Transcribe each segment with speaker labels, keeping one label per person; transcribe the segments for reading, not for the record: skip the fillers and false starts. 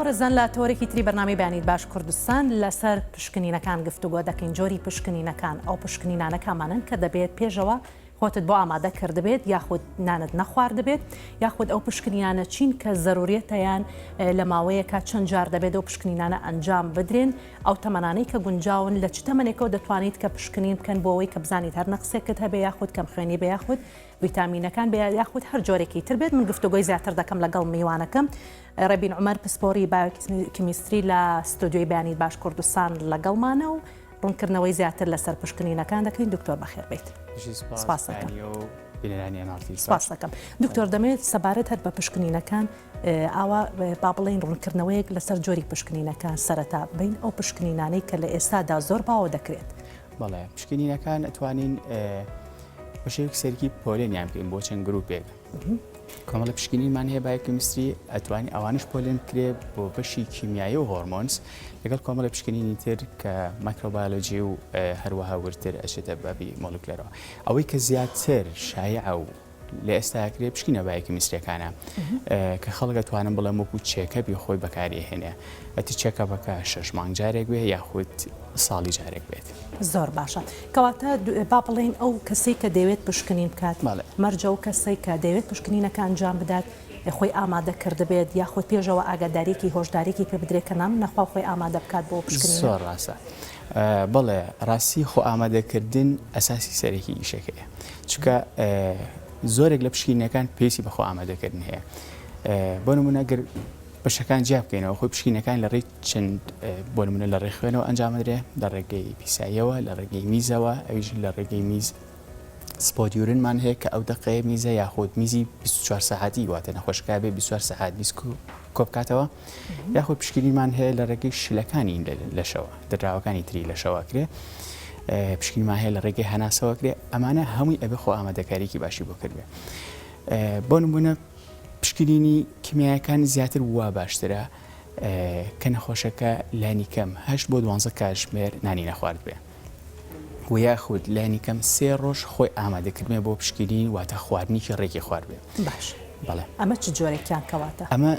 Speaker 1: بەڕێزان لە تەوەرێکی تری بەرنامەی بەیانیت باش کوردستان لەسەر پشکنینەکان گفتوگۆ دەکەین جۆری پشکنینەکان ئەو پشکنینانە کامانەن کە دەبێت پێشەوە خۆتت بۆ ئامادە کردبێت یاخود نانت نەخواردبێت یاخود ئەو پشکنینانە چین کە زەروریەتەیان لە ماوەیەکە چەند جار دەبێت ئەو پشکنینانە ئەنجام بدرێن ئەو تەمەنانەی کە گونجاون لە چ تەمەنێکەوە دەتوانیت کە پشکنین بکەن بۆ ئەوەی کە بزانیت هەر نەقسێکت هەبێ یاخود کەمخوێنی بێ یاخود ڤیتامینەکان بێ یاخود هەر جۆرێکی تر بێت من گفتوگۆی زیاتر دەکەم لەگەڵ میوانەکەم ڕێبین عومەر پسپۆری بایۆکیمیستری لە ستۆدیۆی بەیانی باش کوردستان لەگەڵمانە و ڕوونکردنەوەی زیاتر لەسەر پشکنینەکان دەکەین دکتۆر بەخێر بیت
Speaker 2: سپاس
Speaker 1: سپاس دەکەم دکتۆر دەمێت سەبارەت هەر بە پشکنینەکان ئاوا با بڵێین ڕوونکردنەوەیەک لەسەر جۆری پشکنینەکان سەرەتا بین ئەو پشکنینانەی کە لە ئێستادا زۆر باوە دەکرێت
Speaker 2: بەڵێ پشکنینەکان ئەتوانین بە شێوەیەکی سەرەکی پۆلێنیان بکەین بۆ چەند گروپێک کۆمەڵە پشکنینمان هەیە بایۆکیمیستری ئەتوانی ئەوانش پۆلێن بکرێ بۆ بەشی کیمیایی و hormones لەگەڵ کۆمەڵە پشکنینی تر کە مایکرۆبایۆلۆجی و هەروەها وردتر ئەچێتە بابی molecular ەوە ئەوەی کە زیاتر شایعە و لە ئێستا ئەکرێ پشکنینە بایۆکیمیستریەکانە کە خەڵک ئەتوانم بڵێم وەکو checkup ی خۆی بەکاری ئەهێنێ ئەتی checkup ەکە شەش مانگ جارێک بێ یاخود ساڵی جارێک بێت.
Speaker 1: زۆر باشە کەواتە با بڵێین ئەو کەسەی کە دەیەوێت پشکنین بکات مەرجە ئەو کەسەی کە دەیەوێت پشکنینەکە ئەنجام بدات خۆی ئامادە کردبێت یاخود پێشەوە ئاگاداریەکی هۆشداریەکی پێ بدرێت کە نان نەخوا خۆی ئامادە بکات بۆ پشکنین.
Speaker 2: زۆر ڕاستە بەڵێ ڕاستی خۆ ئامادەکردن ئەساسی سەرەکی ئیشەکەیە چونکە زۆرێک لە پشکینەکان پێویستی بە خۆ ئامادەکردن هەیە بۆ نمونە گەر بەشەکان جیا بکەینەوە خۆی پشکینەکان لە ڕێی چەند بۆ نمونە لە ڕێی خوێنەوە ئەنجامدرێ لە ڕێگەی پیساییەوە لە ڕێگەی میزەوە ئەویش لە ڕێگەی میز spot urine مان هەیە کە ئەو دەقەیە میزە یاخود میزی 24 سەعاتی واتە نەخۆشەکە بێ 24 سەعات میز کۆبکاتەوە یاخود پشکنینمان هەیە لە ڕێگەی شلەکانی لەشەوە دراوەکانی تری لەشەوە کرێ پشکنینمان هەیە لە ڕێگەی هەناسەوە کرێ ئەمانە هەمووی ئەبێ خۆ ئامادەکاریکی باشی بۆ کردبێ بۆ نمونە پشکنینی کیمیایەکان زیاتر وا باشترە کە نەخۆشەکە لانی کەم هەشت بۆ دوانزە کاتژمێر نانی نەخوارد بێ و یاخود لانی کەم سێ ڕۆژ خۆی ئامادەکردێ بۆ پشکنین واتە خواردنێکی ڕێکی خواردبێ
Speaker 1: باش بەڵێ ئەمە چ جۆرێکیان کەواتە؟
Speaker 2: ئەمە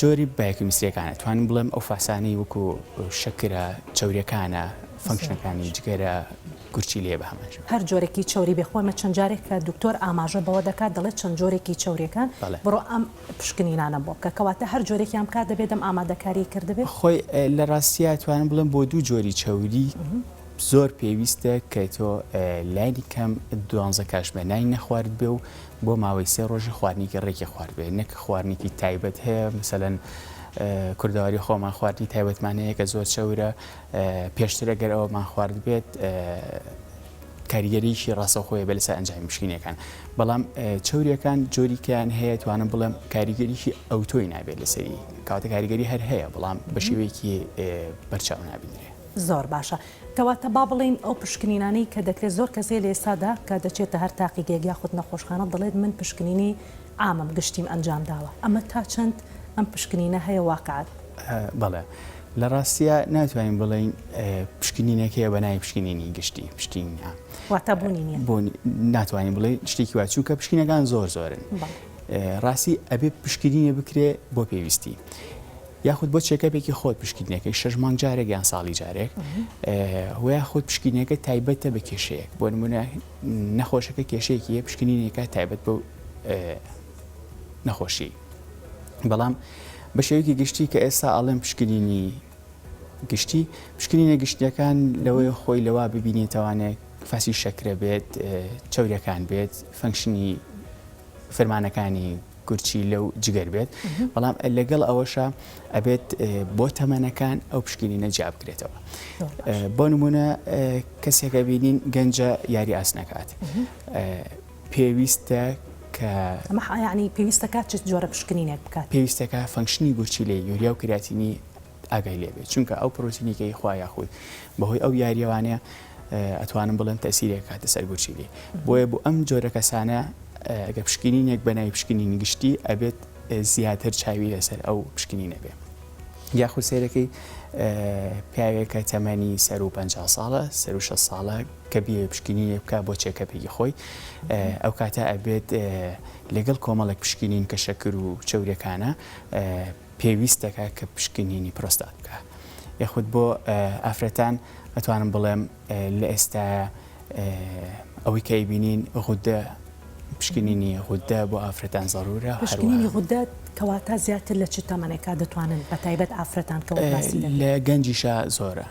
Speaker 2: جۆری بایۆکیمیستریەکانە توانم بڵێم ئەو فاسانەی وەکو شەکرە چەوریەکانە function ەکانی جگەرە گورچیلەیە بە هەمان شێوە.
Speaker 1: هەر جۆرێکی چەوری بێ خۆ ئێمە چەند جارێک کە دکتۆر ئاماژە بەوە دەکات دەڵێت چەند جۆرێکی چەوریەکان بڕۆ ئەم پشکنینانە بۆ بکە کەواتە هەر جۆرێکیان بکات دەبێت ئەم ئامادەکاریەی کردبێت؟
Speaker 2: خۆی لە ڕاستیا توانم بڵێم بۆ دوو جۆری چەوری زۆر پێویستە کە تۆ لانی کەم دوانزە کاتژمێر نانی نەخواردبێ و بۆ ماوەی سێ ڕۆژی خواردنێکی ڕێکی خواردبێ نەک خواردنێکی تایبەت هەیە مەسەلەن کوردەواری خۆمان خواردنی تایبەتمان هەیە کە زۆر چەورە پێشتر ئەگەر ئەوەمان خواردبێت کاریگەریی ڕاستەوخۆیە بێ لەسەر ئەنجامی پشکنینەکان بەڵام چەوریەکان جۆریکیان هەیە توانم بڵێم کاریگەریی ئەوتۆی نابێت لەسەری کاتە کاریگەری هەر هەیە بەڵام بە شێوەیەکی بەرچاو نابینرێ.
Speaker 1: زۆر باشە کەواتە با بڵێین ئەو پشکنینانەی کە دەکرێت زۆر کەس هەیە لە ئێستادا کە دەچێتە هەر تاقیگەیەک یاخود نەخۆشخانە دەڵێت من پشکنینی عامم گشتیم ئەنجام داوە ئەمە تا چەند ئەم پشکنینە هەیە واقعەت؟
Speaker 2: بەڵێ لە ڕاستیا ناتوانین بڵێین پشکنینێک هەیە بە ناوی پشکنینی گشتی پشکنینی عام
Speaker 1: واتە بوونی نییە
Speaker 2: بوونی ناتوانین بڵێین شتێکی وا چونکە پشکنینەکان زۆر زۆرن ڕاستی ئەبێ پشکنینێ بکرێ بۆ پێویستی یاخود بۆ checkup ێکی خۆت پشکنینەکەی شەش مانگ جارێک یان ساڵی جارێک و یاخود پشکنینەکە تایبەتە بە کێشەیەک بۆ نمونە نەخۆشەکە کێشەیەکی هەیە پشکنینێکە تایبەت بە نەخۆشی بەڵام بە شێوەیەکی گشتی کە ئێستا ئەڵێم پشکنینی گشتی پشکنینە گشتیەکان لەوەی خۆی لەوا ببینێتەوانێک فاسی شەکرە بێت چەوریەکان بێت function ی فرمانەکانی گورچیلە و جگەر بێت بەڵام لەگەڵ ئەوەشە ئەبێت بۆ تەمەنەکان ئەو پشکنینە جیا بکرێتەوە بۆ نمونە کەسێکە بینین گەنجە یاری ئاسنەکات پێویستە کە
Speaker 1: ینی پێویستەکە چ جۆرە پشکنینێک بکات
Speaker 2: پێویستەکە function ی گورچیلەی یوریا و کراتینی ئاگای لێ بێت چونکە ئەو پرۆتینیکەی خوا یاخود بەهۆی ئەو یاریەوانەیە ئەتوانم بڵێم تەسیرێک کاتە سەر گورچیلی بۆیە بۆ ئەم جۆرە کەسانە ئەگە پشکنینێک بە ناوی پشکنینی گشتی ئەبێت زیاتر چاوی لەسەر ئەو پشکنینە بێ یاخود سەیرەکەی پیاوێکە تەمەنی سەر و 50 ساڵە سەر و 6 ساڵە کە بیەوێ پشکنینێک بکە بۆ checkup ێکی خۆی ئەو کاتە ئەبێت لەگەڵ کۆمەڵێک پشکنین کە شەکر و چەوریەکانە. پێویست دەکات کە پشکنینی پرۆستات بکە یاخود بۆ ئافرەتان ئەتوانم بڵێم لە ئێستایا ئەوەی کە ئەیبینین غودە پشکنینی غودە بۆ ئافرەتان زەرورە
Speaker 1: پشکنینی غودە کەواتە زیاتر لە چ تەمەنێکا دەتوانن بە تایبەت ئافرەتان کە وەک باسی دەکەین؟
Speaker 2: لە گەنجیشا زۆرە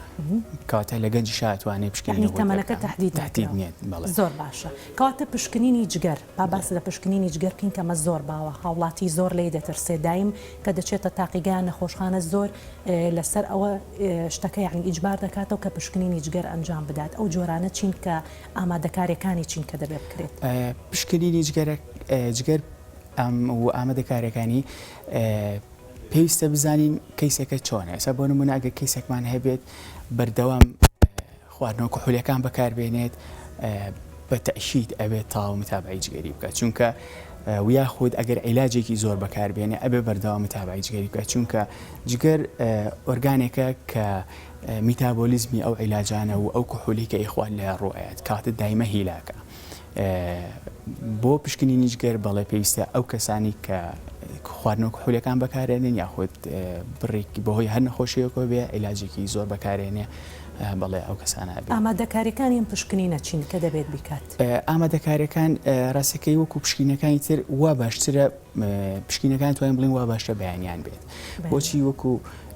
Speaker 2: کەواتە لە گەنجیشا ئەتوانێ پشکنینی
Speaker 1: غودە بکا تەمەنەکە تەحدید
Speaker 2: تەحدید نییە بەڵێ.
Speaker 1: زۆر باشە کەواتە پشکنینی جگەر با باس لە پشکنینی جگەر بکەین کە ئەمە زۆر باوە هاوڵاتی زۆر لێی دەترسێ دایم کە دەچێتە تاقیگە یان نەخۆشخانە زۆر لەسەر ئەوە شتەکە یەعنی ئیجبار دەکاتەوە کە پشکنینی جگەر ئەنجام بدات ئەو جۆرانە چین کە ئامادەکاریەکانی چین کە دەبێت بکرێت؟
Speaker 2: پشکنینی جگەرە جگەر و ئامادەکاریەکانی پێویستە بزانین کەیسەکە چۆنە ئێستا بۆ نمونە ئەگەر کەیسێکمان هەبێت بەردەوام خواردنەوە کحولیەکان بەکاربێنێت بە تەئکید ئەبێت تەواو متابعەی جگەری بکات چونکە ویاخود ئەگەر عیلاجێکی زۆر بەکاربێنێ ئەبێ بەردەوام متابعەی جگەری بکات چونکە جگەر ئۆرگانێکە کە میتابۆلیزمی ئەو عیلاجانە و ئەو کحولی کە ئیخوات لە ڕوئەیات کاتە دایمە هیلاکە بۆ پشکنینی جگەر بەڵێ پێویستە ئەو کەسانی کە خواردنەوە کحولیەکان بەکارێنن یاخود بڕێک بەهۆی هەر نەخۆشیەکەوە بێ عیلاجێکی زۆر بەکارێنێ بەڵێ ئەو کەسانە ئەبێ.
Speaker 1: ئامادەکاریەکانی ئەم پشکنینە چین کە دەبێت بیکات؟
Speaker 2: ئامادەکاریەکان ڕاستەکەی وەکو پشکینەکانی تر وا باشترە پشکینەکان توانین بڵێین وا باشترە بەیانیان بێت بۆچی وەکو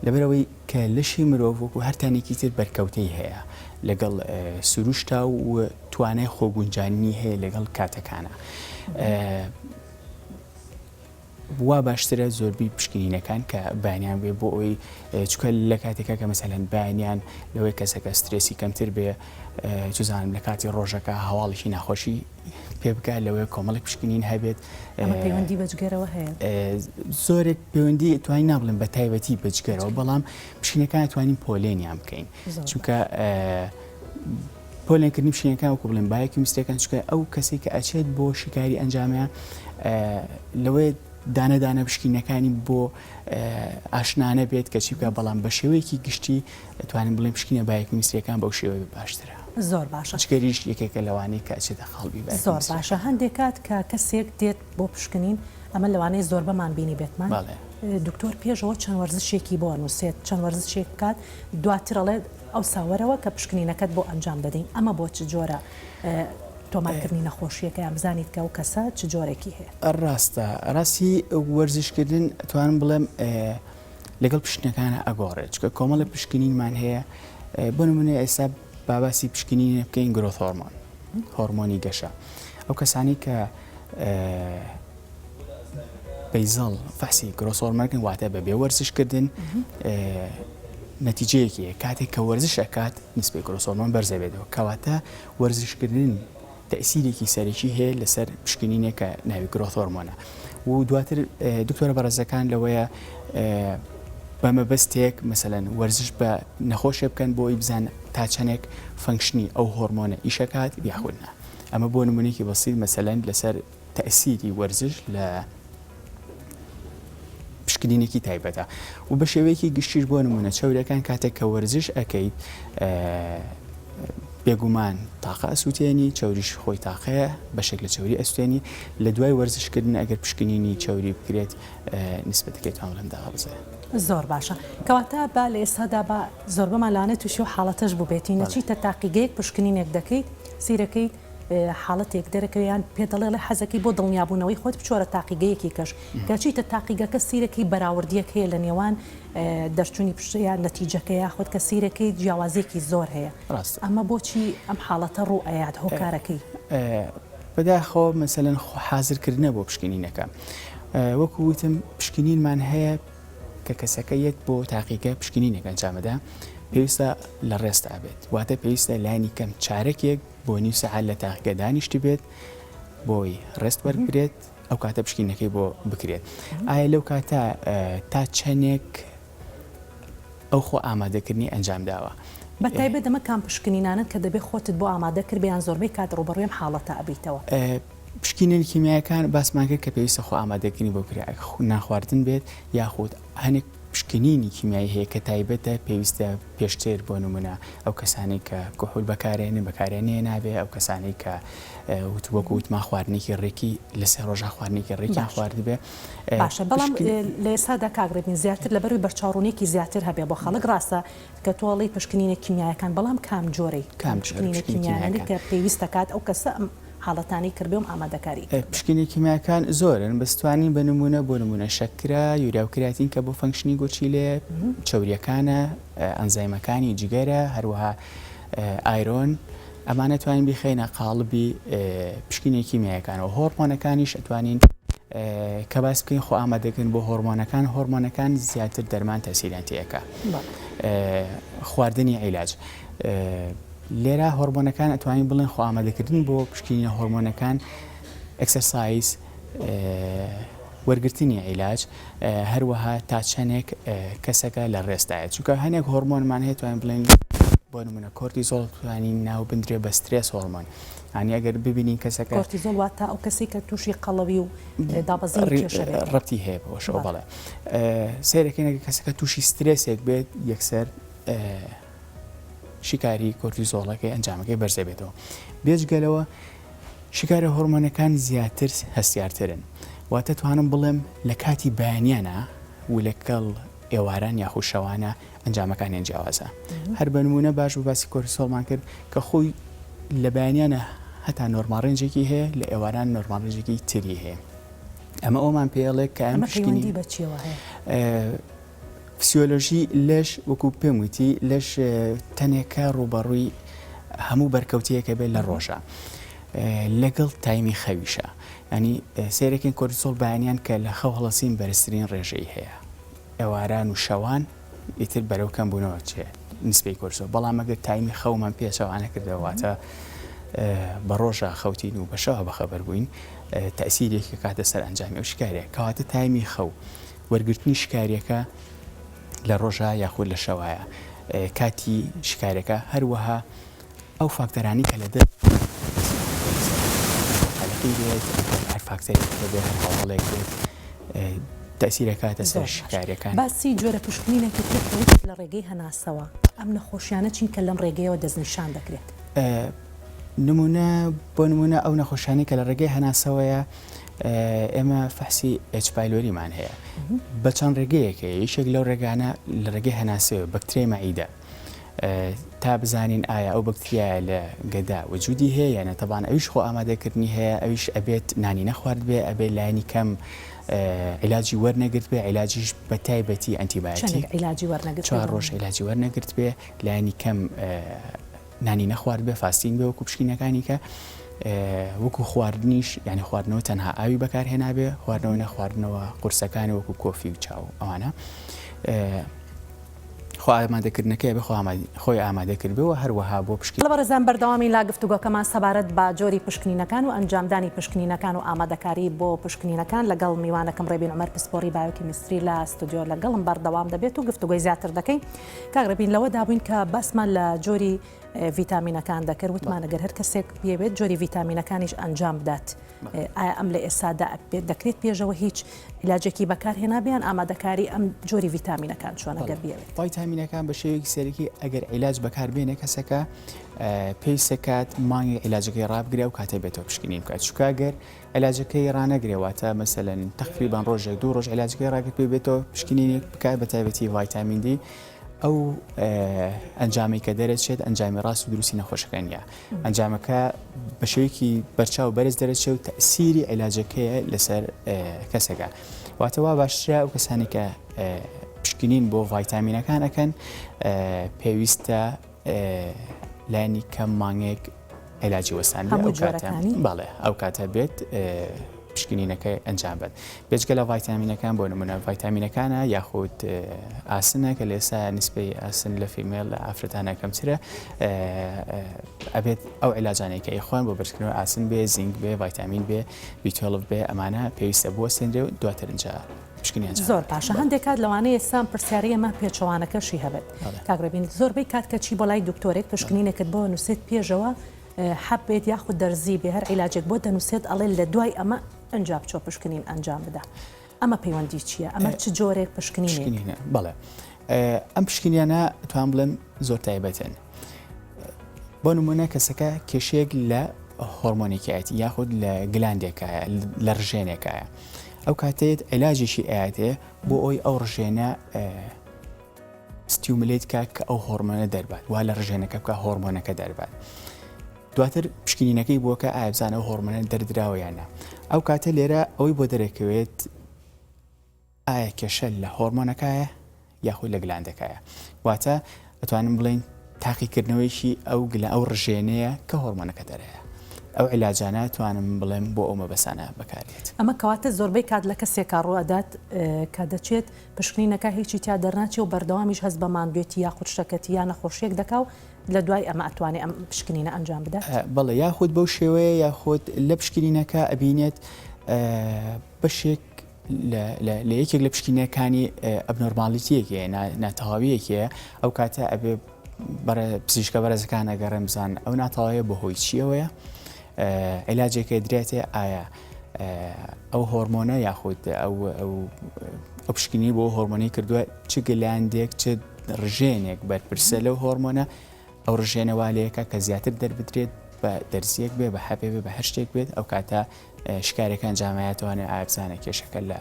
Speaker 2: لەبەرئەوەی کە لەشی مرۆڤ وەکو هەر تەنێکی تر بەرکەوتەی هەیە لەگەڵ سروشتا و توانای خۆگونجاندنی هەیە لەگەڵ کاتەکانە وا باشترە زۆربەی پشکنینەکان کە بەیانیان بێ بۆ ئەوی چکە لە کاتێکە کە مەسەلەن بەیانیان لەوەی کەسەکە سترێسی کەمتر بێ چزانم لە کاتی ڕۆژەکە هەواڵێکی ناخۆشی پێ بکە لەوەی کۆمەڵێک پشکنین هەبێت
Speaker 1: پەیوەندی بە جگەرەوە هەیە
Speaker 2: زۆرێک پەیوەندی توانین نابڵێن بە تایبەتی بە جگەرەوە بەڵام پشکنەکان توانین پۆلێنیان بکەین چونکە پۆلێنکردنی پشکنینەکان وەکو بڵێن بایۆکیمیستریەکان چونکە ئەو کەسەی کە ئەچێت بۆ شیکاری ئەنجامەیە لەوەیە دانە دانە پشکینەکانی بۆ ئاشنانە بێت کە چی بکە بەڵام بە شێوەیەکی گشتی توانین بڵێن پشکینە بایۆکیمیستریەکان بەو شێوەیە باشترە
Speaker 1: زۆر باشە
Speaker 2: جگەریش یەکێکە لەوانەی کە ئەچێتە قاڵبی
Speaker 1: زۆر باشە هەندێک کات کە کەسێک دێت بۆ پشکنین ئەمە لەوانەیە زۆربەمان بینیبێتمان دکتۆر پێشەوە چەند وەرزشێکی بۆ ئەنووسێت چەند وەرزشێک بکات دواتر ئەڵێت ئەوسا وەرەوە کە پشکنینەکەت بۆ ئەنجام دەدەین ئەمە بۆ چ جۆرە تۆمارکردنی نەخۆشییەکە یان بزانیت کە ئەو کەسە چ جۆرێکی هەیە؟
Speaker 2: ڕاستە ڕاستی وەرزشکردن ئەتوانم بڵێم لەگەڵ پشکنەکانە ئەگۆڕێت چونکە کۆمەڵێک پشکنینمان هەیە بۆ نمونە ئێستا با باسی پشکنینێ بکەین growth hormone هۆرمۆنی گەشە ئەو کەسانی کە basal فەحسی growth hormone ەکەن واتە بە بێ وەرزشکردن نەتیجەیەکی هەیە کاتێک کە وەرزش ئەکات نسبەی growth hormone بەرزەبێتەوە کەواتە وەرزشکردن تەئسیرێکی سەرەکی هەیە لەسەر پشکنینێک کە ناوی growth hormone ە و دواتر دکتۆرە بەڕێزەکان لەوەیە بە مەبەستێک مەسەلەن وەرزش بە نەخۆشێ بکەن بۆ ئەوی بزان تا چەندێک function ی ئەو هۆرمۆنە ئیشەکات یاخود نا ئەمە بۆ نمونێکی بەسیت مەسەلەن لەسەر تەئسیری وەرزش لە پشکنینێکی تایبەتە و بە شێوەیەکی گشتیش بۆ نمونە چەوریەکان کاتێک کە وەرزش ئەکەیت بێگومان تاقە ئەسووتێنی چەوریش خۆی تاقەیە بەشێک لە چەوری ئەسوتێنی لە دوای وەرزشکردن ئەگەر پشکنینی چەوری بکرێت نسبەتەکەی توان بڵێم دابەزێ.
Speaker 1: زۆر باشە کەواتە با لە ئێستادا با زۆربەمان لەوانەیە تووشی ئەو حاڵەتەش بووبێتین ئەچیتە تاقیگەیەک پشکنینێک دەکەیت سیرەکەیت حاڵەتێک دەرەکەوێ یان پێت دەڵێ ئەڵێ حەزەکەی بۆ دڵنیابوونەوەی خۆت بچۆرە تاقیگەیەکی کەش کە چیتە تاقیگەکە سیرەکەی بەراوردیەک هەیە لە نێوان دەرچوونی پشت یان نەتیجەکە یاخود کە سیرەکەی جیاوازیەکی زۆر هەیە
Speaker 2: ڕاستە
Speaker 1: ئەمە بۆچی ئەم حاڵەتە ڕوو ئەیات هۆکارەکەی؟
Speaker 2: بەداخەوە مەسەلەن خۆ حازرکردنە بۆ پشکنینەکە وەکو وتم پشکنینمان هەیە کە کەسەکە یەت بۆ تاقیگە پشکنینێک ئەنجامەدا پێویستە لە ڕێستا بێت واتە پێویستە لانی کەم چارەکێک بۆ نیو سەعات لە تاقیگە دانیشتبێت بۆی ڕێست وەربگرێت ئەو کاتە پشکینەکەی بۆ بکرێت ئایا لەو کاتە تا چەندێک ئەو خۆ ئامادەکردنی ئەنجام داوە.
Speaker 1: بە تایبەت ئەمە کام پشکنینانەن کە دەبێت خۆتت بۆ ئامادە کردبێ یان زۆربەی کات ڕووبەڕووی ئەم حاڵەتە ئەبیتەوە؟
Speaker 2: پشکینە کیمیایەکان باسمان کرد کە پێویستە خۆ ئامادەکردنی بۆ بکرێت نان خواردن بێت یاخود هەنێک. پشکنینی کیمیایی هەیە کە تایبەتە پێویستە پێشتر بۆ نمونە ئەو کەسانەی کە کحول بەکارێنن بەکاریان نەهێنابێ ئەو کەسانەی کە وت وەکو وتمان خواردنێکی ڕێکی لە سێ ڕۆژا خواردنێکی ڕێکیان
Speaker 1: باشە
Speaker 2: خواردبێ
Speaker 1: باشە بەڵام
Speaker 2: پشکن
Speaker 1: لە ئێستادا کاک ڕێبین زیاتر لەبەروی بەرچاوڕوونیەکی زیاتر هەبێ بۆ خەڵک ڕاستە کە تۆ ئەڵێی پشکنینە کیمیایەکان بەڵام کام جۆرەی
Speaker 2: کام جۆرە
Speaker 1: پشکنینە
Speaker 2: پشکنینە
Speaker 1: کیمیایانەی
Speaker 2: کیمیایەکان؟
Speaker 1: کە پێویست دەکات ئەو کەسە ئەم حاڵەتانەی کردبێ و ئامادەکاری کردبێ؟
Speaker 2: پشکنینە کیمیایەکان زۆرن بەس توانین بە نموونە بۆ نموونە شەکرە، یوریا و کراتین کە بۆ function ی گورچیلەیە، چەورییەکانە، ئەنزایمەکانی جگەرە، هەروەها iron، ئەمانە توانین بیخەینە قاڵبی پشکنینە کیمیایەکانەوە. هۆرمۆنەکانیش ئەتوانین کە باس بکەین خۆ ئامادەکردن بۆ هۆرمۆنەکان، هۆرمۆنەکان زیاتر دەرمان تەسیریان تێ ئەکا. خواردنی عیلاج لێرە هۆرمۆنەکان ئەتوانین بڵێن خۆ ئامادەکردن بۆ پشکنینە هۆرمۆنەکان exercise وەرگرتنی عیلاج هەروەها تا چەندێک کەسەکە لە rest دایە چونکە هەنێک هۆرمۆنمان هەیە توانین بڵێن بۆ نمونە کۆرتیزۆڵ توانین ناو بندرێ بە stress hormone ینی ئەگەر ببینین کەسەکە
Speaker 1: کۆرتیزۆڵ واتە ئەو کەسی کە تووشی قەڵەوی و دابەزینی کێشە بێت
Speaker 2: ڕەبتی هەیە بەوەشەوە بەڵێ سەیرەکەین ئەگەر کەسەکە تووشی سترێسێک بێت یەکسەر شیکاری کۆرتیزۆڵەکەی ئەنجامەکەی بەرزەبێتەوە بێجگەلەوە شیکارە هۆرمۆنەکان زیاتر هەستیارترن، واتە توانم بڵێم لە کاتی بەیانیانە و لەگەڵ ئێواران یاخود شەوانە ئەنجامەکانیان جیاوازە. هەر بە نموونە باش بوو باسی کۆرتیسۆڵمان کرد کە خۆی لە بەیانیانە هەتا normal range ێکی هەیە لە ئێواران normal range ێکی تری هەیە. ئەمە ئەومان پێڵێ کە ئەم
Speaker 1: ئەمە پەیوەندی بە چیەوە هەیە؟
Speaker 2: فسیۆلۆژی لەش وەکو پێم وتی لەش تەنێکە ڕووبەڕووی هەموو بەرکەوتەیەکە بێت لە ڕۆژە لەگەڵ time ی خەویشە ینی سێرەکەین کۆرتیسۆڵ بەیانیان کە لە خەو هەڵەسین بەرزترین ڕێژەی هەیە ئێواران و شەوان ئیتر بەرەو کەم بوونەوە چێ نسبەی کۆرتیسۆڵ بەڵام ئەگەر time ی خەومان پێچەوانە کردەوە واتە بە ڕۆژە خەوتین و بە شەوە بەخەبەر بووین تەسیرێکی کاتە سەر ئەنجامی ئەو شکارێک کەواتە time ی خەو وەرگرتنی شکاریەکە لە ڕۆژا یاخود لە شەوایە کاتی شکارەکە هەروەها ئەو فاکتەرانی کە لە دەر قەلەقی بێت هەر فاکتەرێک بێت هەر هەواڵێک بێت تەسیرەکاتە سەر شکارەکان.
Speaker 1: باسی جۆرە پشکنینێکی تر کە وتت لە ڕێگەی هەناسەوە ئەم نەخۆشیانە چین کە لەم ڕێگەیەوە دەستنیشان دەکرێت؟
Speaker 2: نمونە بۆ نمونە ئەو نەخۆشیانەی کە لە ڕێگەی هەناسەوەیە ئێمە فەحسی H. pylori مان هەیە بە چەند ڕێگەیەک هەیە یەکێک لەو ڕێگانە لە ڕێگەی هەناسەوە بەکتریای مەعیدە تا بزانین ئایا ئەو بەکتریایە لە گەدا وجودی هەیە یانە تەبان ئەویش خۆ ئامادەکردنی هەیە ئەویش ئەبێت نانی نەخوارد بێ ئەبێ لایەنی کەم عیلاجی وەرنەگرت بێ عیلاجیش بە تایبەتی ئەنتیبایۆتیک
Speaker 1: عیلاجی وەرنەگرت
Speaker 2: چوار ڕۆژ عیلاجی وەرنەگرت بێ لایەنی کەم نانی نەخواردبێ fasting بێ وەکو پشکینەکانی کە وەکو خواردنیش یعنی خواردنەوە تەنها ئاوی بەکارهێنابێ خواردنەوە نەخواردنەوە قورسەکانی وەکو coffee و چاو ئەوانە خۆ ئامادەکردنەکەی بە خۆی ئامادە کردبەوە هەروەها بۆ پشکی.
Speaker 1: بەڕێزان بەردەوامی لا گفتوگۆکەمان سەبارەت بە جۆری پشکنینەکان و ئەنجامدانی پشکنینەکان و ئامادەکاری بۆ پشکنینەکان لەگەڵ میوانەکەم ڕێبین عومەر پسپۆڕی بایۆکیمیستری لە ستۆدیۆ لەگەڵم بەردەوام دەبێت و گفتوگۆی زیاتر دەکەین. کاک ڕێبین لەوەدا بووین کە باسمان لە جۆری ڤیتامینەکان دەکرد وتمان ئەگەر هەر کەسێک بیەوێت جۆری ڤیتامینەکانیش ئەنجام بدات ئایا ئەم لە ئێستادا دەکرێت پێشەوە هیچ علاجێکی بەکارهێنا بیان ئامادەکاری ئەم جۆری ڤیتامینەکان چۆن ئەگەر بیەوێت
Speaker 2: ڤیتامینەکان بە شێوەیەکی سەرەکی ئەگەر عیلاج بەکاربێنێ کەسەکە پێویستەکات مانگی عیلاجەکەی ڕابگرێ و کاتێ بێتەوە پشکنین بکات چونکە گەر عیلاجەکەی ڕانەگرێ واتە مەسەلەن تەقریبەن ڕۆژێک دوو ڕۆژ عیلاجەکەی ڕاگرت پێی بێتەوە پشکنینێک بکات بە تایبەتی ڤایتامین دی ئەو ئەنجامی کە دەرەچێت ئەنجامی ڕاست و دروستی نەخۆشەکە نییە ئەنجامەکە بە شێوەیەکی بەرچاو بەرز دەرەچێت و تەسیری عیلاجەکەیە لەسەر کەسەکە واتە وا باشترە ئەو کەسانی کە پشکنین بۆ ڤایتامینەکان ئەەکەن پێویستە لایەنی کەم مانگێک عیلاجی وەستان بێ
Speaker 1: هەموو
Speaker 2: ئەو کاتە
Speaker 1: جۆرەکانی؟
Speaker 2: بەڵێ ئەو کاتە بێت پشکنینەکەی ئەنجام بەن بێجگە لە ڤایتامینەکان بۆ نمونە ڤایتامینەکانە یاخود ئاسنە کە لێسا نسبەی ئاسن لە female لە ئافرەتانە کەمترە ئەبێت ئەو عیلاجانەی کە ئەیخۆن بۆ بەرزکردنەوەی ئاسن بێ زینک بێ ڤایتامین بێ B12 بێ ئەمانە پێویستە بوەستێنرێ و دواتر ئینجا پشکنین ئەنجام
Speaker 1: زۆر
Speaker 2: بدرێت.
Speaker 1: باشە هەندێک کات لەوانەیە سام پرسیاری ئێمە پێچەوانەکەشی هەبێت
Speaker 2: بەڵێ.
Speaker 1: کاک ڕێبین زۆربەی کات کە چی بۆ لای دکتۆرێک پشکنینێکت بۆ نووسێت پێشەوە حەب بێت یاخود دەرزی بێ هەر عیلاجێک بۆت دەنووسێت ئەڵێ لە دوای ئەمە ئەنجا بچۆ پشکنین ئەنجام بدە. ئەمە پەیوەندی چییە؟ ئەمە چ جۆرێک پشکنینێک؟
Speaker 2: بەڵێ ئەم پشکنیانە توان بڵێم زۆر تایبەتن. بۆ نمونە کەسەکە کێشەیەک لە هۆرمۆنێکیەتی یاخود لە gland ێکایە لە ڕژێنێکایە ئەو کاتێت عیلاجێکی ئاەتێ بۆ ئەوی ئەو ڕژێنە stimulate کە کە ئەو هۆرمۆنە دەربات وا لە ڕژێنەکە بکە هۆرمۆنەکە دەربات دواتر پشکنینەکەی بۆکە ئایا بزانە ئەو هۆرمۆنە دەردراوە یان نا ئەو کاتە لێرە ئەوەی بۆ دەرەکەوێت ئایا کێشە لە هۆرمۆنەکایە یاخود لە gland ەکایە واتە ئەتوانم بڵێین تاقیکردنەوەیکی ئەو گلە ئەو ڕژێنەیە کە هۆرمۆنەکە دەرەیە ئەو عیلاجانە توانم بڵێم بۆ ئەو مەبەسانە بەکارێت.
Speaker 1: ئەمە کەواتە زۆربەی کات لە کەسێکا ڕوئەدات کە دەچێت پشکنینەکە هیچی تیا دەرناچێ و بەردەوامیش هەست بە ماندوێتی یاخود شەکەتی یا نەخۆشیەک دەکا و لە دوای ئەمە ئەتوانێ ئەم پشکنینە ئەنجام بدات؟
Speaker 2: بەڵێ یاخود بەو شێوەیە یاخود لە پشکنینەکە ئەبینێت بەشێک لە یەکێک لە پشکینەکانی abnormality یەک هەیە ناتەواویەک هەیە ئەو کاتە ئەبێ پزیشکە بەرزەکان ئەگەڕێن بزان ئەو ناتەواویە بەهۆی چیەوەیە عیلاجێکە درێتێ ئایا ئەو هۆرمۆنە یاخود ئەو ئەو پشکنی بۆ هۆرمۆنی کردووە چ gland ێک چ ڕژێنێک بەرپرسە لەو هۆرمۆنە ئەو ڕژێنە وا لەیەکە کە زیاتر دەربدرێت بە دەرزیەک بێ بە حەپێ بێ بە هەر شتێک بێت ئەو کاتە شکارەکە ئەنجامایەتوانێ ئایا بزانە کێشەکە لە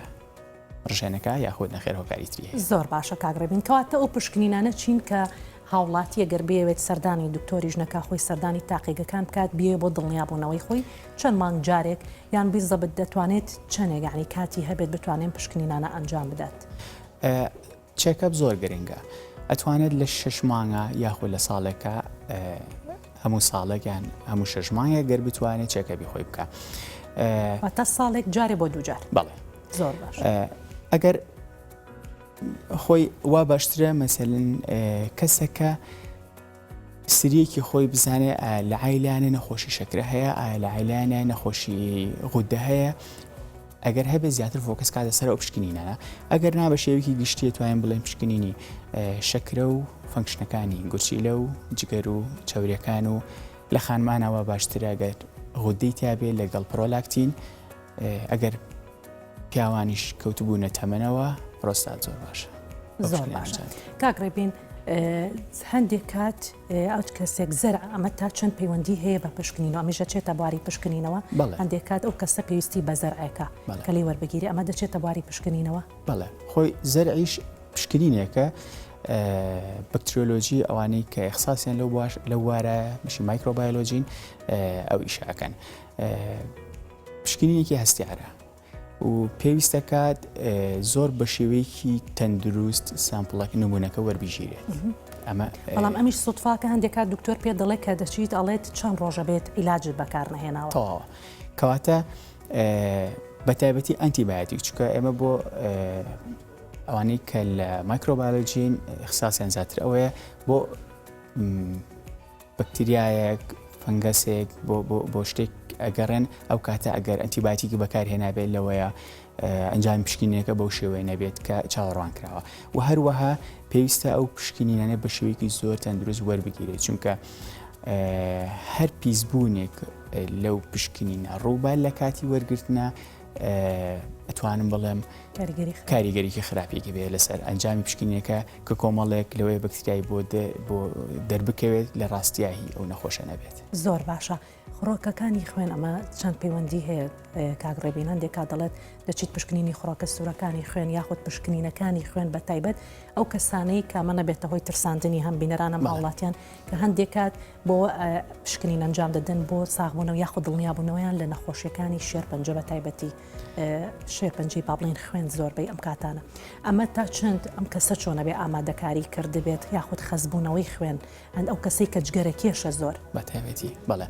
Speaker 2: ڕژێنەکە یاخود نەخێر هۆکاری تری هەیە.
Speaker 1: زۆر باشە کاک ڕێبین کەواتە ئەو پشکنینانە چین کە هاوڵاتی ئەگەر بیەوێت سەردانی دکتۆریش نەکا خۆی سەردانی تاقیگەکان بکات بیەوێ بۆ دڵنیابوونەوەی خۆی چەند مانگ جارێک یان بیزەبت دەتوانێت چەنێک یانی کاتی هەبێت بتوانێن پشکنینانە ئەنجام بدات؟
Speaker 2: checkup زۆر گرنگە ئەتوانێت لە شش مانگە یاخود لە ساڵێکە هەموو ساڵێک یان هەموو شش مانگێک گەر بتوانێت checkup ی خۆی بکە
Speaker 1: واتە ساڵێک جارێ بۆ دووجار
Speaker 2: بەڵێ
Speaker 1: زۆر باش
Speaker 2: ئەگەر خۆی وا باشترە مەسەلەن کەسەکە سریەکی خۆی بزانێ ئایا لە عایلانێ نەخۆشی شەکرە هەیە ئایا لە عایلانێ نەخۆشی غودە هەیە ئەگەر هەبێ زیاتر focus کاتە سەر ئەو پشکنینانە ئەگەر نا بە شێوەیەکی گشتی توانین بڵێن پشکنینی شەکرە و function ەکانی گورچیلە و جگەر و چەوریەکان و لە خانمانەوە باشترە گەر غودەی تیابێ لەگەڵ پرۆلاکتین ئەگەر پیاوانیش کەوتبوونە تەمەنەوە پرۆستات زۆر باشە.
Speaker 1: زۆر باشە کاک ڕێبین هەندێک کات ئەو کەسێک زەرع ئەمە تا چەند پەیوەندی هەیە بە پشکنینەوە ئەمیش دەچێتە بواری پشکنینەوە هەندێک کات ئەو کەسە پێویستی بە زەرعێکە کە لێی وەربگیری ئەمە دەچێتە بواری پشکنینەوە؟
Speaker 2: بەڵێ خۆی زەرعیش پشکنینێکە بەکتریۆلۆجی ئەوانەی کە ئیخساسیان لەو باش لەو وارە بەشی مایکرۆبایۆلۆجین ئەو ئیشەکەن پشکنینێکی هەستیارە و پێویستەکات زۆر بە شێوەیەکی تەندروست sample ەک نمونەکە وەربگیرێت
Speaker 1: ئەمە بەڵام ئەمیش سوتفاکە هەندێک کات دکتۆر پێ دەڵێ کە دەچیت ئەڵێت چەند ڕۆژە بێت عیلاجت بەکار نەهێناوە
Speaker 2: تەواوە کەواتە بە تایبەتی ئەنتیبایەتیک چونکە ئێمە بۆ ئەوانەی کە لە مایکرۆبایۆلۆجین ئیخساسیان زیاتر ئەوەیە بۆ بەکتریایەک، فەنگەسێک بۆ شتێک ئەگەڕێن، ئەو کاتە ئەگەر ئەنتیبایتیکی بەکارهێنابێت لەوەیە ئەنجامی پشکنینەکە بەو شێوەیە نەبێت کە چاوەڕوان کراوە و هەروەها پێویستە ئەو پشکنینانە بە شێوەیەکی زۆر تەندروست وەربگیرێت چونکە هەر پیسبوونێک لەو پشکنینە ڕووبا لە کاتی وەرگرتنە ئەتوانم بڵێم کاریگەریی خراپێکی بێ لەسەر ئەنجامی پشکنینەکە کە کۆمەڵێک لەوەیە بەکتریای بۆ بۆ دەربکەوێت لە ڕاستیا هی ئەو نەخۆشە نەبێت.
Speaker 1: زۆر باشە خڕۆکەکانی خوێن ئەمە چەند پەیوەندی هەیە کاک ڕێبین هەندێک کات دەڵێت دەچیت پشکنینی خڕۆکە سوورەکانی خوێن یاخود پشکنینەکانی خوێن بە تایبەت ئەو کەسانەی کە ئەمە نەبێتە هۆی ترساندنی هەم بینەران هەم هاوڵاتیان کە هەندێک کات بۆ پشکنین ئەنجام دەدەن بۆ ساغبوونەوە یاخود دڵنیابوونەوەیان لە نەخۆشیەکانی شێرپەنجە بە تایبەتی شێرپەنجەی با بڵێین خوێن زۆربەی ئەم کاتانە ئەمە تا چەند ئەم کەسە چۆنە بێ ئامادەکاری کردبێت یاخود خەستبوونەوەی خوێن هەند ئەو کەسەی کە جگەرە کێشە زۆر
Speaker 2: بە تایبەتی بەڵێ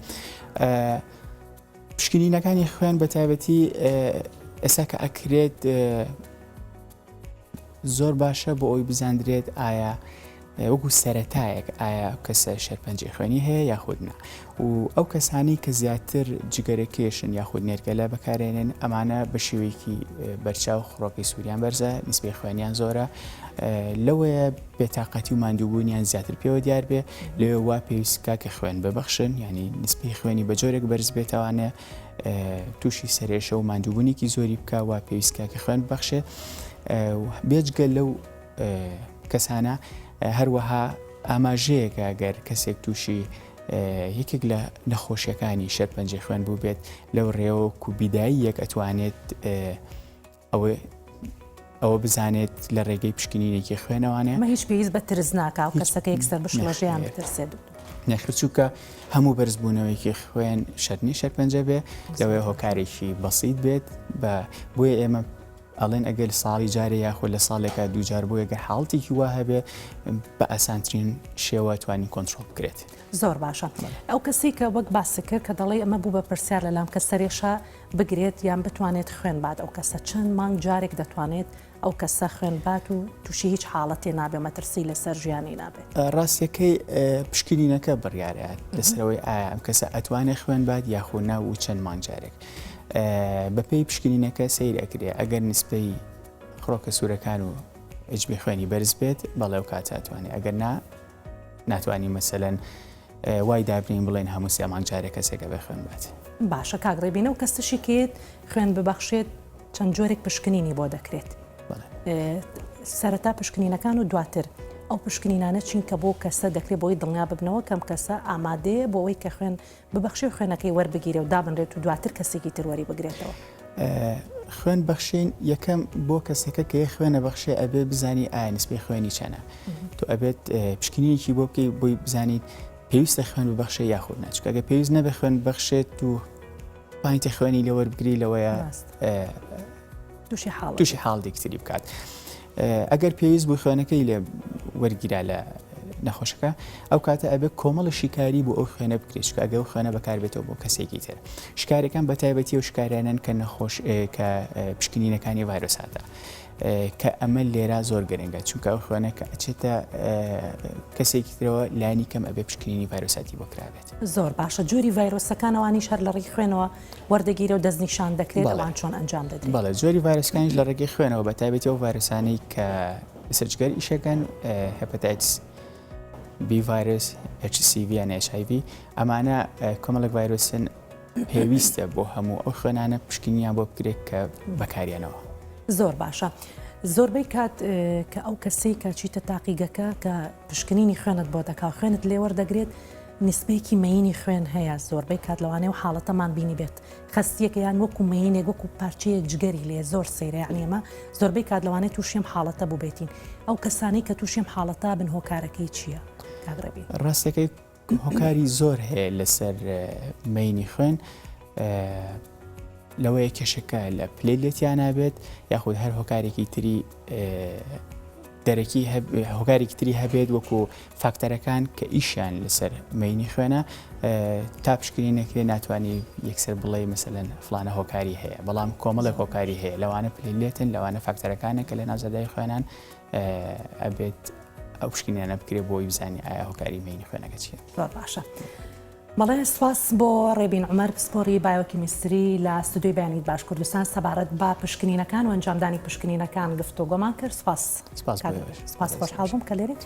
Speaker 2: پشکنینەکانی خوێن بە تایبەتی ئێستا کە ئەکرێت زۆر باشە بۆ ئەوی بزاندرێت ئایا. وەکو سەرەتایەک ئایا ئەو کەسە شێرپەنجەی خوێنی هەیە یاخود نا و ئەو کەسانی کە زیاتر جگەرە کێشن یاخود نێرگەلە بەکارێنن ئەمانە بە شێوەیەکی بەرچاو خڕۆکەی سووریان بەرزە نسبەی خوێنیان زۆرە لەوەیە بێتاقەتی و ماندووبوونیان زیاتر پێوە دیار بێ لەوێ وا پێویست بکا کە خوێن ببەخشن یعنی نسبەی خوێنی بە جۆرێک بەرز بێتوانێ تووشی سەرێشە و ماندووبوونێکی زۆری بکە وا پێویست بکا کە خوێن ببەخشێ بێجگە لەو کەسانە هەروەها ئاماژەیەکە گەر کەسێک تووشی یەکێک لە نەخۆشیەکانی شێرپەنجەی خوێن بوو بێت لەو ڕێوەکو بیدایی یەک ئەتوانێت ئەوە ئەوە بزانێت لە ڕێگەی پشکنینێکی خوێنەوانێ
Speaker 1: مە هیچ پێویست بە ترس ناکا و کەسەکە یەکسەر بشڵەژێ یان بترسێت.
Speaker 2: نەخێر چونکە هەموو بەرزبوونەوەیەکی خوێن شەرت نییە شێرپەنجە بێ لەوەیە هۆکارێکی بەسیت بێت بە بۆیە ئێمە ئەڵێن ئەگەر ساڵی جارێ یاخود لە ساڵێکا دووجار بۆیە گەر حاڵتێکی وا هەبێ بە ئاسانترین شێوە توانین کۆنترۆڵ بکرێت.
Speaker 1: زۆر باشە ئەو کەسەی کە وەک باست کرد کە دەڵێی ئەمە بوو بە پرسیار لەلام کە سەرێشە بگرێت یان بتوانێت خوێن بات ئەو کەسە چەند مانگ جارێک دەتوانێت ئەو کەسە خوێن بات و تووشی هیچ حاڵەتێ نابێ مەترسی لەسەر ژیانی نابێت؟
Speaker 2: ڕاستیەکەی پشکنینەکە بڕیارە لەسەرەوەی ئایا ئەم کەسە ئەتوانێت خوێن بات یاخود نا و چەند مانگ جارێک. بەپێی پشکنینەکە سەیر ئەکرێ ئەگەر نسبەی خڕۆکە سوورەکان و HB خوێنی بەرز بێت بەڵێ و کاتە ئەتوانێ ئەگەر نا ناتوانین مەسەلەن وای دابنین بڵێن هەموو سێ مانگ جارێک کەسێکە بێ خوێن بات.
Speaker 1: باشە کاک ڕێبین ئەو کەسەشی کێت خوێن ببەخشێت چەند جۆرێک پشکنینی بۆ دەکرێت سەرەتا پشکنینەکان و دواتر ئەو پشکنینانە چین کە بۆ کەسە دەکرێت بۆی دڵنیا ببنەوە کەم کەسە ئامادەیە بۆ ئەوەی کە خوێن ببەخشێ و خوێنەکەی وەربگیرێ و دابنرێت و دواتر کەسێکی تر وەری بگرێتەوە.
Speaker 2: خوێن بەخشین یەکەم بۆ کەسەکە کە یە خوێنە بەخشێ ئەبێ بزانی ئایا نسبەی خوێنی چەنە تۆ ئەبێت پشکنینێکی بۆ بکەی بۆی بزانیت پێویستە خوێن ببەخشێ یاخود نا چونکە ئەگەر پێویست نەبێ خوێن ببەخشێت و پاینتی خوێنی لێ وەربگری لەوەیە
Speaker 1: تووشی حاڵ
Speaker 2: تووشی حاڵ دیکتری بکات. ئەگەر پێویست بوو خوێنەکەی لێ وەرگیرا لە نەخۆشەکە ئەو کاتە ئەبێ کۆمەڵە شیکاری بۆ ئەو خوێنە بکرێت چونکە ئەگەر ئەو خوێنە بەکاربێتەوە بۆ کەسێکی تر شکارەکان بە تایبەتی و شکارانن کە نەخۆش کە پشکنینەکانی ڤایرۆساتە کە ئەمە لێرا زۆر گرنگە چونکە ئەو خوێنە کە ئەچێتە کەسێکی ترەوە لانی کەم ئەبێ پشکنینی ڤایرۆساتی بۆ کرابێت.
Speaker 1: زۆر باشە جۆری ڤایرۆسەکان ئەوانیش هەر لە ڕێی خوێنەوە وەردەگیرێ و دەستنیشان دەکرێت ئەوان چۆن ئەنجام دەدرێت؟
Speaker 2: بەڵێ جۆری ڤایرۆسەکانیش لە ڕێگەی خوێنەوە بە تایبەتی ئەو ڤایرۆسانەی کە لەسەر جگەر ئیشەکەن hepatitis B virus HCV یان HIV ئەمانە کۆمەڵێک ڤایرۆسن پێویستە بۆ هەموو ئەو خوێنانە پشکنیان بۆ بکرێت کە بەکاریانەوە.
Speaker 1: زۆر باشە. زۆربەی کات کە ئەو کەسەی کە چیتە تاقیگەکە کە پشکنینی خوێنت بۆ دەکا خوێنت لێوەردەگرێت نیسبەیەکی مەیینی خوێن هەیە زۆربەی کات لەوانەیە ئەو حاڵەتەمان بینیبێت خەستیەکە یان وەکو مەیینێک وەکو پارچەیەک جگەری لێ زۆر سەیرە یعنی ئێمە زۆربەی کات لەوانەیە تووشی ئەم حاڵەتە بووبێتین ئەو کەسانەی کە تووشی ئەم حاڵەتە بن هۆکارەکەی چییە کاک ڕێبین؟
Speaker 2: ڕاستەکەی هۆکاری زۆر هەیە لەسەر مەینی خوێن لەوەیە کێشەکە لە پلەی لێتیانە بێت یاخود هەر هۆکارێکی تری دەرەکی هۆکارێکی تری هەبێت وەکو فاکتەرەکان کە ئیشیان لەسەر مەینی خوێنە تا پشکنین نەکرێ ناتوانانی یەکسەر بڵێ مەسەلەن فلانە هۆکاری هەیە بەڵام کۆمەڵێک هۆکاری هەیە لەوانە platelet ن لەوانە فاکتەرەکانە کە لە ناوزەدای خوێنان ئەبێت ئەو پشکنینانە بکرێت بۆی بزانانی ئایا هۆکاری مەینی خوێنەکە چییە.
Speaker 1: زۆر باشە. بەڵێ سوپاس بۆ ڕێبین عومەر پسپۆڕی بایۆکیمیستری لە ستودیۆی بەیانیت باش کوردستان سەبارەت بە پشکنینەکان و ئەنجامدانی پشکنینەکان گفتوگۆمان کرد سوپاس
Speaker 2: سوپاس
Speaker 1: سوپاس خۆشحاڵ بووم کە لێرەیت.